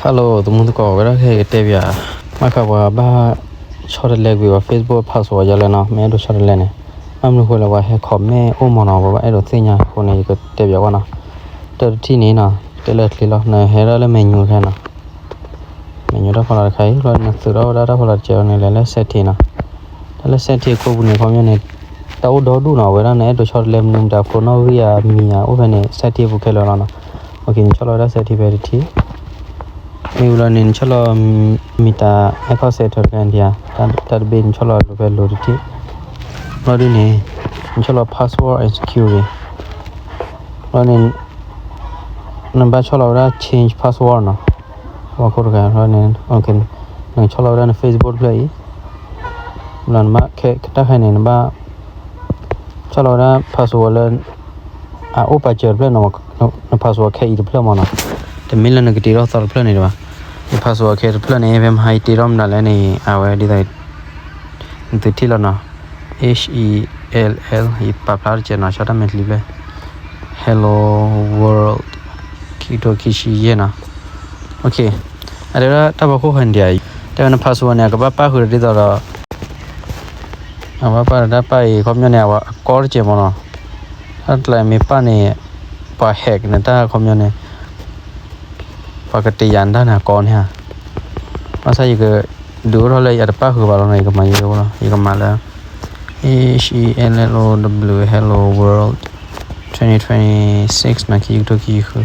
Hello သမူသကိး ဝဲဒၣ်ခဲအံၤကတဲဘၣ်, ဘၣ်ဃးပှၤဘၣ်ဆီတလဲကွံာ်ပှၤ Facebook password ယလဲၣ်နီၤ, မ့ၢ်အဲၣ်ဒိးဆီတလဲန့ၣ်, ဘၣ်မနုၤဃိလဲၣ် ပှၤဟဲ comment အိၣ်မးနီၤ, ပှၤဘၣ်အဲၣ်ဒိးသ့ၣ်ညါအဃိန့ၣ် ယကတဲဘၣ်ဝဲနီၤ. တၢ်တထံၣ်န့ၣ်နီၤ တဲလၢချ့လီၤ, နဟဲဒၣ်လၢ menu ခဲနီၤ, menu တၢ်ဖီလာ်တခါအံၤ ဘျီနသုးထီၣ်ဝဲဒၣ်တၢ်ဖီလာ်တစဲးန့ၣ် လဲၤလၢ setting နီၤ, တၢ်လၢ setting အခိၣ်ပူၤန့ၣ် ခီပညီန့ၣ် တၢ်အိၣ်ဒီဒူၣ်နီၤ, ဝဲဒၣ်နအဲၣ်ဒိးဆီတလဲမနုၤမတၤ phone နီၣ်ဂံၢ်ဧါ မံၤဧါ အိၣ်ဖဲန့ၣ် setting ပူၤခဲလၢာ်လီၤနီၤ. နဆီၣ်လီၤဝဲဒၣ် setting ဖဲတထံၣ်, မ့ၢ်ဝံၤလီၤန့ၣ် နဆီၣ်လီၤ မံၤတၢ် account setter တခါအံၤ တၢ်တဘ့ၣ် နဆီၣ်လီၤလၢဖဲ load တထံၣ်, ဘျီဒုန့ၣ် နဆီၣ်လီၤ password and security, ဘျီန့ၣ် နဘၣ်ဆီၣ်လီၤဝဲဒၣ် change password နီၤ, ဝဲခိၣ်တခါန့ၣ် နဆီၣ်လီၤဝဲဒၣ်န Facebook တဖျၢၣ်အံၤ, ဘျီနဘၣ်ခဲတၢ်ခဲအံၤန့ၣ် နဘၣ် ဆီၣ်လီၤဝဲဒၣ် password လၢ အအိၣ်ပာ်စၢၤတဖျၢၣ်နီၤ, န password ခဲအံၤတဖျၢၣ်မးနီၤ, တမ့ၢ်လၢနကတ့ထီၣ်သီတဖျၢၣ်န့ၣ်ဘၣ်, န password ခဲတဖျၢၣ်န့ၣ် ဖဲမဟါယတ့ထီၣ်မတၤလဲၣ်န့ၣ် အဝဲဒ်သိး နသုထံၣ်လီၤနီၤ, H E L L ယပာ်ဖျါတကဲးနီၤ, ဆီတၢ်မဲာ်ချံဖျၢၣ် Hello World ခံကထိခံဆံယဲၢ်နီၤ. အတဲဝဲဒၣ်တၢ်ဖီခိၣ်ဃဲဒံးဧါ, တဲဝဲန password န့ၣ် အကဘၣ်ပၣ်ဃုာ်ဒီးဒ်သိးဒီး အဝဲပၣ်ဒီးတၢ်ပၣ်အံၤ ခီပညီန့ၣ် အဝဲအကီတကဲးမးနီၤ, တၢ်တကျါမ့ၢ်ပၣ်န့ၣ် ပှၤ hack နတၢ်ခီပညီန့ၣ် ပှၤကတ့ယၤနတၢ်န့ၣ်အကီန့ၣ်ဧါ. ဘၣ်ဆၣ်ယကဒုးအိၣ်ထီၣ်လၢယတပၣ်ဃုာ်ဘၣ်လီၤနီၤ, ယကမၤယိလီၤ, ယကမၤလၢ H E L L O W Hello World twenty twenty-six နီၤ, ခံကထိခံဆံဃု တၢ်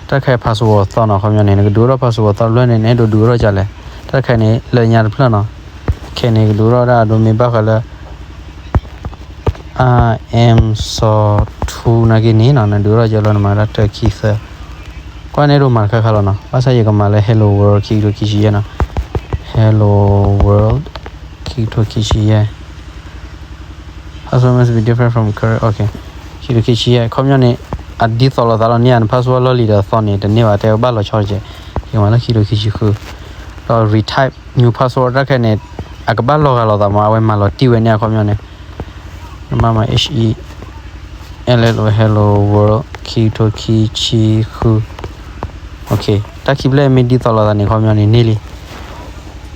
တခါအံၤ password သီနီၤ, ခီပညီန့ၣ် နကဒုးအိၣ်ထီၣ် password သီတဖျၢၣ်န့ၣ် နအဲၣ်ဒိးဒုးအိၣ်ထီၣ်ဒ်လဲၣ်, တၢ်တခါအံၤန့ၣ် လၢညါတဖျၢၣ်နီၤ, ခဲအံၤန့ၣ် ကဒုးအိၣ်ထီၣ်ဝဲဒၣ်အဒိ မ့ၢ်ဘၣ်ဃးလၢ I am so two နာ်က့န့ၣ်နီၤ, နဒုးအိၣ်ထီၣ်ဒ်လဲၣ် နမၤဝဲဒၣ်တၢ ခံ သၢ, ကွၢ်န့ၣ်ဒိးမၤတခါခါလီၤနီၤ, ဘၣ်ဆၣ်ယကမၤလၢ Hello World ခံကထိခံဆံယဲၢ်နီၤ, Hello World ခံကထိခံဆံယဲၢ် Password must be different from current, ခံကထိခံဆံယဲၢ်, ခီပညီန့ၣ် အဒ်သိးလိာ်သးလီၤန့ၣ်ဧါ, န password လီၢ်လံၤဒီးသီန့ၣ် တန့ၢ်ဘၣ်, တဲဝဲဘၣ်လီၤဆီတကဲး, ယကမၤလၢခံကထိခံဆံဃု, ဒီး retype new password တၢ်တခါအံၤန့ၣ် အကဘၣ်လီၤဂာ်လိာ်သးမး, အဝဲမၤလီၤတံၢ်ဝဲန့ၣ် ခီပညီန့ၣ် နမၤမၤ H E L L O Hello World ခံကထိခံဆံဃု, တၢ်ခံဖျၢၣ်မ့ၢ်ဒ်သိးလိာ်သးန့ၣ် ခီပညီန့ၣ် န့ၢ်လံ.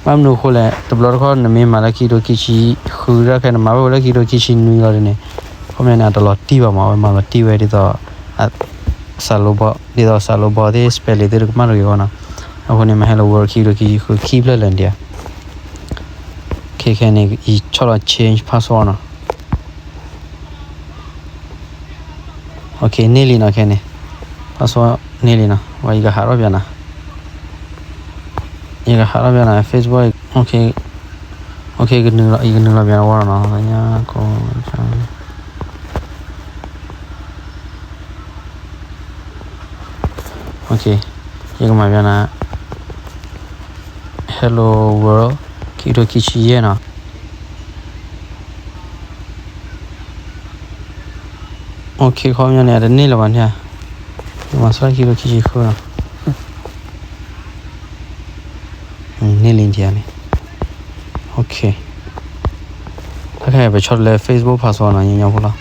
ဘၣ်မနုၤအဃိလဲၣ်, တဘျီတခီၣ်နမ့ၢ်မၤလၢခံကထိခံဆံဃုတၢ်တခါအံၤ နမၤဘၣ်ဝဲလၢခံကထိခံဆံနွံလီၤဒ်န့ၣ်, ခီပညီန့ၣ် အတလီၤတံၢ်ဘၣ်မး, အဝဲမၤလီၤတံၢ်ဝဲဒ်သိး စးလိဘီ, ဒ်သိးစးလိဘီသ့ၣ် spelling သ့ၣ်တကမၣ်တဂ့ၤအဂီၢ်နီၤ. အဃိန့ၣ် မၤ Hello World ခံကထိခံဆံဃု ခံဖျၢၣ်လၢာ်ဒံးဧါ. ခဲခဲန့ၣ် ယဆီၣ်လီၤ change password နီၤ. န့ၢ်လံနီၤ, ခဲန့ၣ် password န့ၢ်လံနီၤ, ဝဲယကဟးထီၣ်ပၠးနၤ, ယကဟးထီၣ်ပၠးနၤ Facebook, ယကနုာ်လီၤပၠးဝဲနီၤ, ယကမၤပၠးနၤ Hello World ခံကထိခံဆံယဲၢ်နီၤ. ခီပညီန့ၣ် အတန့ၢ်လၢၤဘၣ်န့ၣ်ဧါ, ယမၤစၢ်ခံကထိခံဆံဃုနီၤ, န့ၢ်လံဒံးဧါန့ၣ်. တၢ်ခဲအံၤ ပဆီတလဲ Facebook password နီၤ, ညီညီဖိလီၤ.